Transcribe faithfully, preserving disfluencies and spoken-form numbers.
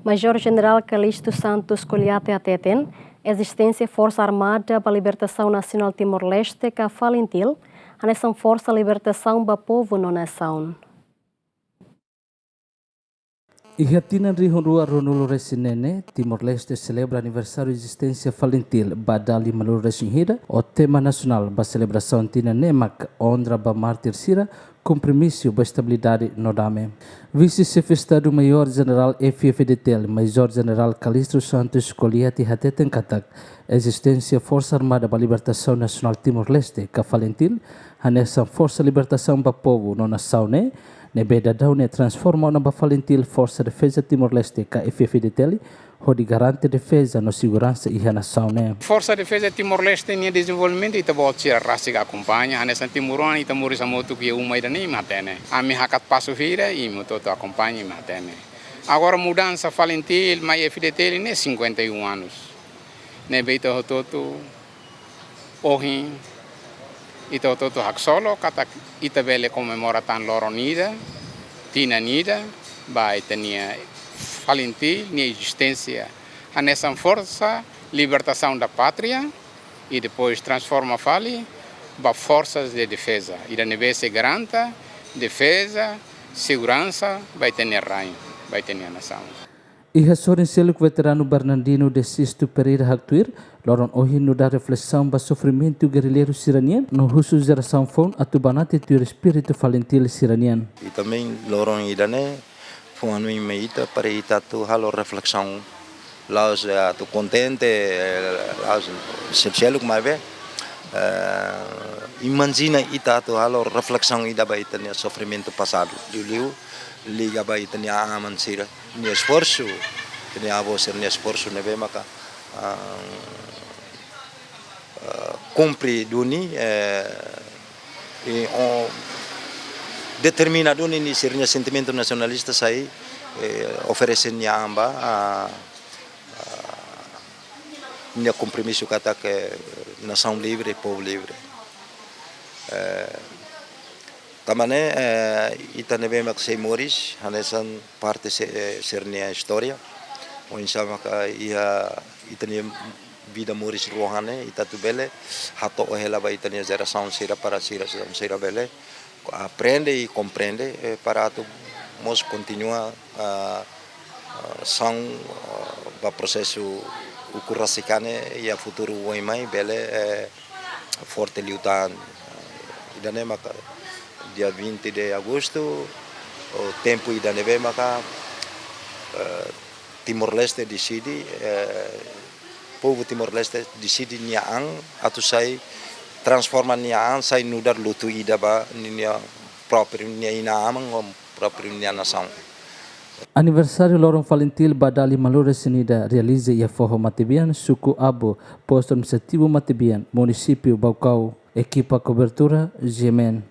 Major Jenerál Calixto Santos Coliate hateten, ezisténsia Forsa Armada ba Libertasaun Nasionál Timor-Leste ka FALINTIL, hanesan forsa libertasaun ba povu no nasaun. Iha tinan rihun rua ruanulu-resin-neen ne'e, Timor-Leste selebra aniversáriu ezisténsia FALINTIL ba dala limanulu-resin-ida, ho tema nasionál ba selebrasaun tinan ne'e mak Onra ba Mártir Sira, Kompromisu ba Estabilidade no Dame. Vise-Xefe Estadu Maiór Jenerál F-FDTL, Major Jenerál Calixto Santos Coliate hateten katak, ezisténsia Forsa Armada ba Libertasaun Nasionál Timor-Leste ka FALINTIL, hanesan forsa libertasaun ba povu no nasaun ne'e, ne'ebé daudaun ne'e transforma ona ba FALINTIL Forsa Defeza Timor-Leste ka F-FDTL, hodi garante defeza no seguransa iha nasaun ne'e. Forsa Defeza Timor-Leste nia dezenvolvimentu ita-boot sira rasik akompaña, hanesan timoroan ita moris hamutuk iha uma ida-ne'e imi hatene. Ami hakat pasu hira, imi hotu-hotu akompaña imi hatene. Agora mudansa FALINTIL mai F-FDTL ne'e cinquenta e um anos. Ne'ebé ita hotu-hotu ohin, ita hotu-hotu haksolok katak ita bele komemora tan loron ida, tinan ida, ba ita-nia FALINTIL nia ezisténsia hanesan Forsa Libertasaun da Pátria, i depois transforma fali ba Forsas de Defeza, ida ne'ebé sei garante defeza, seguransa ba ita-nia rain, ba ita-nia nasaun. Iha sorin seluk veteranu Bernardino de Sisto Pereira haktuir, loron ohin nu'udar reflesaun ba sofrimentu gerrilleiru sira-nian, no husu jerasaun foun atu banati tuir espíritu FALINTIL sira-nian. I também loron ida-ne'e, fó hanoin mai ita para ita atu halo reflesaun, la'ós, eh, atu kontente, eh, la'ós sel-, seluk maibé, eh, imajina ita atu halo reflesaun ida ba ita-nia sofrimentu pasadu. Liuliu, liga ba ita-nia aman sira-nia esforsu, ita-nia avó sira-nia esforsu ne'ebé maka, ah, eh, kumpre duni, eh, i, o, determina duni nia sira-nia sentimentu nasionalista sai, eh, oferese nia an ba, ah, ah, nia kompromisu katak nasaun livre, povu livre. Eh, Tanba ne'e, eh, ita ne'ebé mak sei moris, hanesan parte se-, eh, sira-nia istória. Oinsá maka iha ita-nia vida moris rua ne'e, ita atu bele hato'o hela ba ita-nia jerasaun sira para sira, sira, sira bele aprende i komprende, eh, para atu mós kontinua, ah, ah, saun, ah, ba prosesu ukun rasik an ne'e iha futuru oin mai bele, eh, forte liután. Ida-ne'e maka dia vinte de agosto, o tempu ida ne'ebé maka, eh, Timor-Leste deside, eh, povu Timor-Leste deside nia an atu sai, transforma nia an sai nu'udar lutu ida ba ninia própriu, nia inan-aman ou própriu nia nasaun. Aniversáriu loron FALINTIL ba dala limanulu-resin-ida realiza iha foho Matebian, suku Abu, postu administrativu Matebian, munisípiu Baucau, ekipa kobertura, G M N.